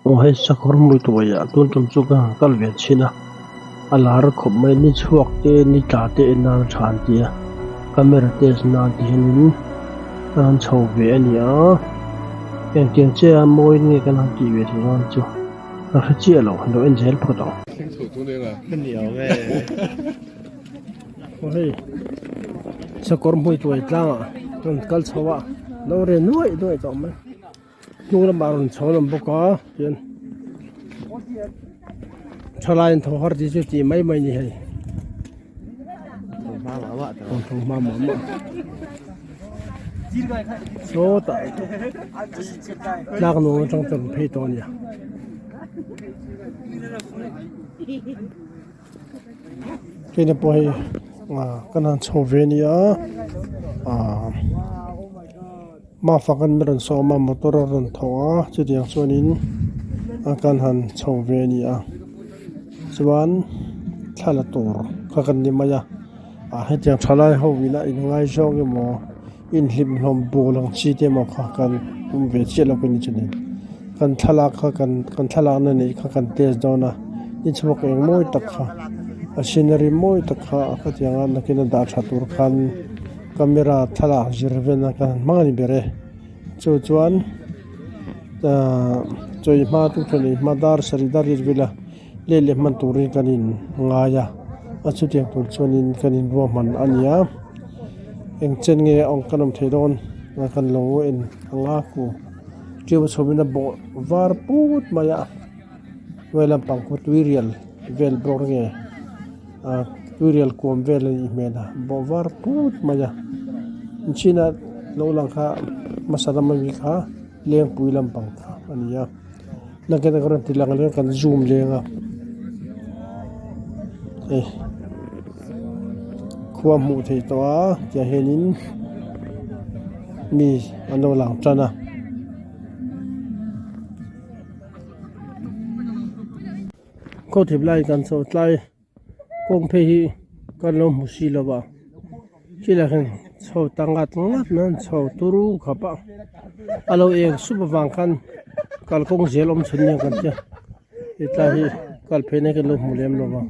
Aw hei sakawr hmui tuaiah tun tum chu ka han kal ve chhin a a lar khawp mai ni chhuak te ni tla te en nan a tha an ti a camera test nan ti hianin kan han chho ve a ni a engtiang chiah a mawi nge kan han tih ve theih dawn chu ka hre chiah lo lo en zel phawt ang. Aw hei sakawr hmui tuai tlangah kan kal chho a lo re nuaih nuaih tawh mai. Hnung lamah rawn chho hlawm bawk a tian thalai in tho har tih chu tih mai mai a ni hei tho hma mah mah sawtah tlak nuam atang te rawn phei tawh a nia. Keini pawh hei ah kan han chho ve a nia ah. Mafak an rawn sawm a motor a rawn tho a chutiang chuanin a kan han chho ve a ni a chuan thla la tur kha kan ni mai a ah hetiang thalai ho ina inngaizawng emaw inhlim hlawm bul ang chi te emaw kha kan tum ve chiah lo ka ni chuanin kan thlalak kha kan kan thlalakna neih kha kan test dawn a ni chhuak eng mawi tak kha a scenery mawi tak kha khatianga nakin a dah tha tur khan. Camera thlalak zir vel a kan hmang a ni ber e chu chuan ahh chawi hma chu chawi hma dar sarih dar riat vela let leh hman turin kan in ngai a a chutiang tur chuanin kan in ruahman a ni a eng chen nge a awm kan awm thei dawn a kan lo en ang a ku ṭiau chho in a bawh var put mai a hnuai lampang khu tuirial vel bawk nge ah tuirial kuam vel a nih hmel a bawh var put mai a china lo lang kha hmasa lama mi kha lengpui lampang kha a ni a nakin a rawn ti lang leh kan zoom leng a hei khua hmuh theih tawh a tiang hianin mi an lo lang tan a. Khaw thip lai kan chho tlai kawng phei hi kan lo hmu si lo va chilai hian chho ta ngat ngat mai a chho turu khawp a a lo eng sup avang khan kalkawng zel awm chhun nia kan tia hetlai hi kal phei na hi kan lo hmu lem lo va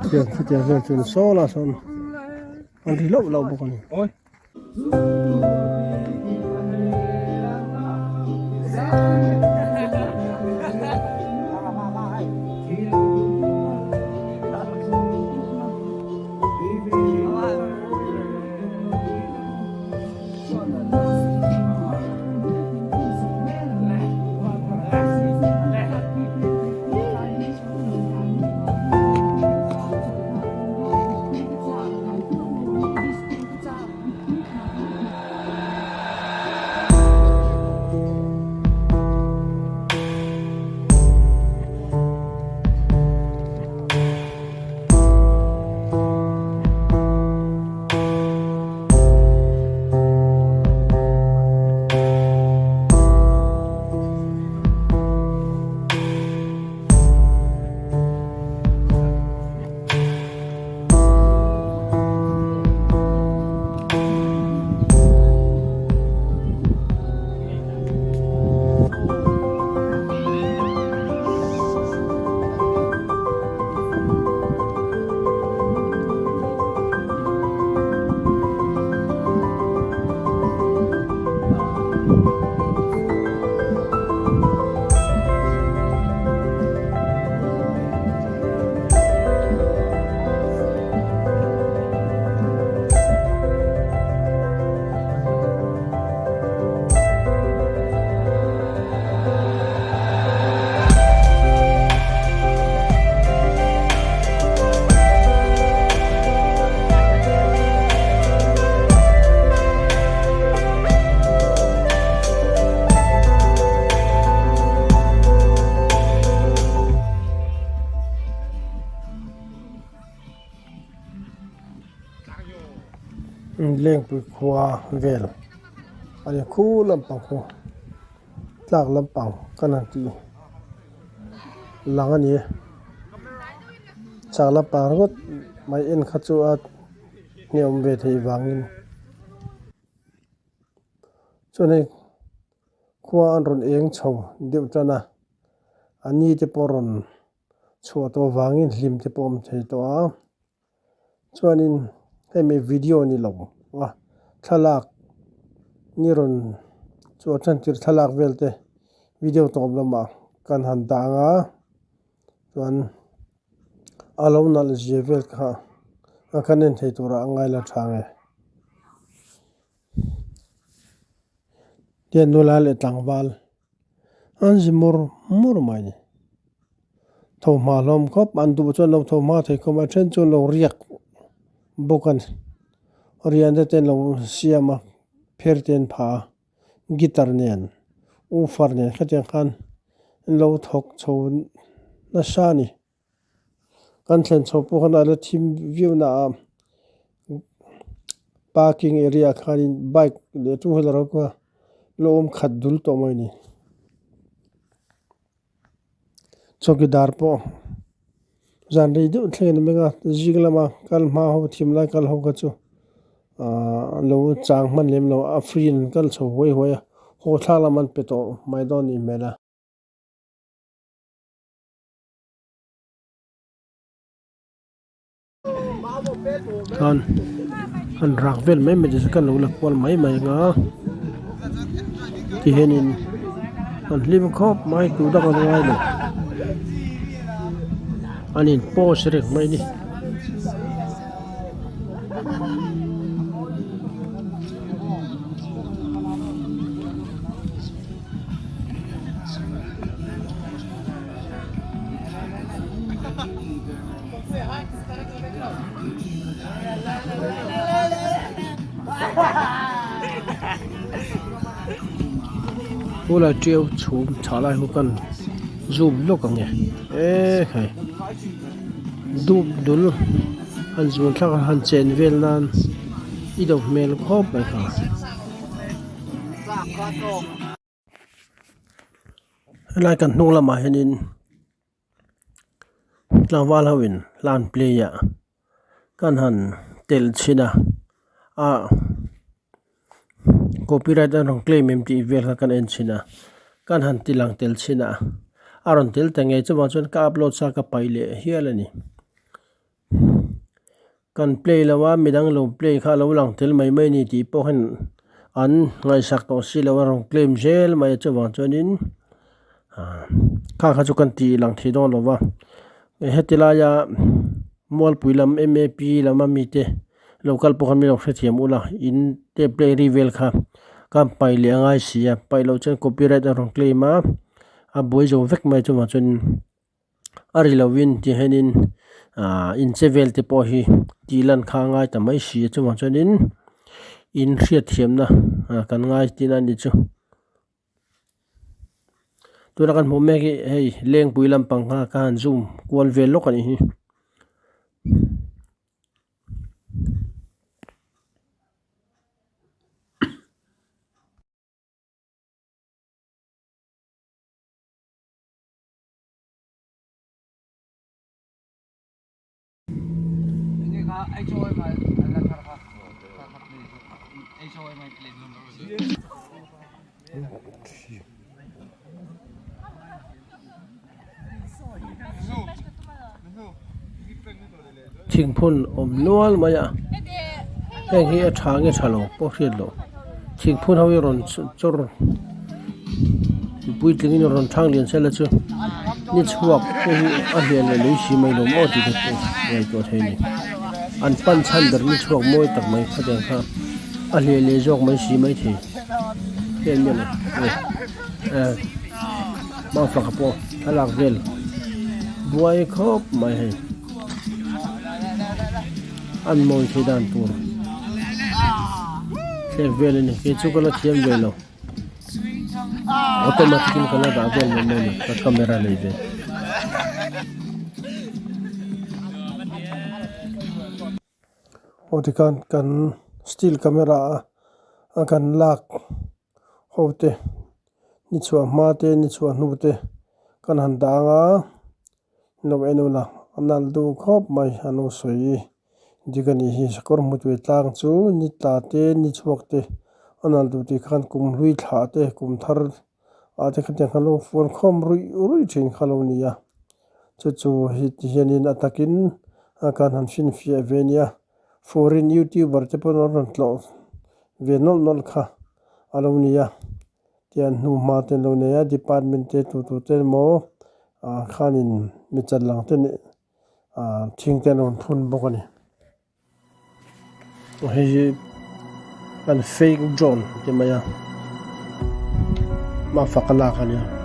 tiang khitiang hian chuan saw lah sawn an ri loh loh bawk a ni. Lengpui khua vel a ni khu lampang khu tlak lampang kan han tih lang a ni chak lampang ringawt mai en kha chu a hneawm ve theih vangin chuan hei. Khua an rawn eng chho deuh tan a, a ni te pawh rawn chhuah tawh vangin hlim te pawh a awm thei tawh a. Chuanin hemi video ni lo a thlalak ni rawn chhuah tan tir thlalak vel te video tawp lamah kan han dah ang a chuan a lo nalh zia vel kha a kan en thei turah a ngai la tha ang e. Tian nula leh tlangval an zi mur mur mai a ni. Tho hma hlawm khawp an duh chuan lo tho hma thei khawp a then chu an lo riak bawk a ni. Rian te ten lo siam a pher te an phah a guitar nen woofer nen khatiang khan an lo thawk chho nasa a ni. Kan thlen chho pawh khan a la thim viau na a parking area ah khanin bike leh two wheeler ho kha la awm khat dul tawh mai a ni. Chawkidar pawh zan rei deuh thleng an awm a zing lama kal hma ho thim lai kal ho kha chu ahh lo chang hman lem lo a free in an kal chho huai huai a haw thlak lam an pe tawh mai dawn a nih hmel a. Khan han rak vel mai mai te chu kan lo la kual mai mai ang a ti hianin an hlim khawp mai tu dang an ngai lo an in post reng mai a ni. Tûnah ṭiau chhum chhah lai ho khan zoom lawk ang e ekhai dup dul han zun thlak a han chen vel nan i do hmel khawp mai kha. Helai kan hnung lamah hianin tlangval ho in hla an play a kan han telh chhin a ah copyright an rawn claim em tih vel kha kan en chhin a kan han ti lang tel chhin a a rawn tel ta ngei chuvang chuan ka upload sa ka paih leh hial a ni. Kan play lo a midang lo play kha alo lang tel mai mai a ni tih pawh hian an ngaihsak tawh si lo a rawn claim zel mai a chuvang chuanin ah kha kha chu kan tih lang thei dawn lo va heti laia mualpui lam M A P lam a mite lo kal pawh khan min lo hrethiam ula in te play ri vel kha kan paih leh a ngai si a paih loh chuan copyright a rawn claim a a buai zo vek mai chuvang chuanin. A ri lovin ti hianin ahh in che vel te pawh hi tih lan kha a ngai ta mai si a chuvang chuanin in hriatthiamna ah kan ngai tihna a ni chu. Tuna kan hmuh mek hi hei lengpui lampang kha ka han zoom kual vel lawk a nih hi. Thingphun awm nual mai a heng hi a tha nge tha lo pawh hriat loh thingphun ho hi rawn chawr puitling in rawn thang lian sela chu ni chhuak te hi a hlian leh lui si mai lo maw tih te pawh ngaihtuah thei a ni an pan chhan ber ni chhuak mawi tak mai khatiang kha a hliah leh zawk mai si mai thei heng nia le eh mangfaka pawh thlalak vel buai khawp mai hei an mawi thei dan tur thlek vel a ni kei chu ka la thiam ve lo. Automatic in ka la dah vel mai mai a ni ka camera nei ve. Aw tikhan kan still camera a kan lak ho te ni chhuah hma te ni chhuah hnu te kan han dah ang a. Lo en ula a nalh duh khawp mai a lo sawi dik a nih hi sakawr hmutui tlang chu ni tla te ni chhuak te a nalh duh tih khan kum hlui thlah te kum thar. Ah te khatiang khan lo fuan khawm ruih ruih thin kha lo ni a, chu chu hi ti hianin a takin a kan han finfiah ve a nia, foreign youtuber te pawh an rawn tlawh ve nawlh nawlh kha a lo ni a, tian hnu hma te an lo nei a department te tu tu te emaw ah khanin mi chan lang te nih ah thing te an rawn phun bawk a ni. Hei hi an fake drone ti mai a mafak a lak a nia.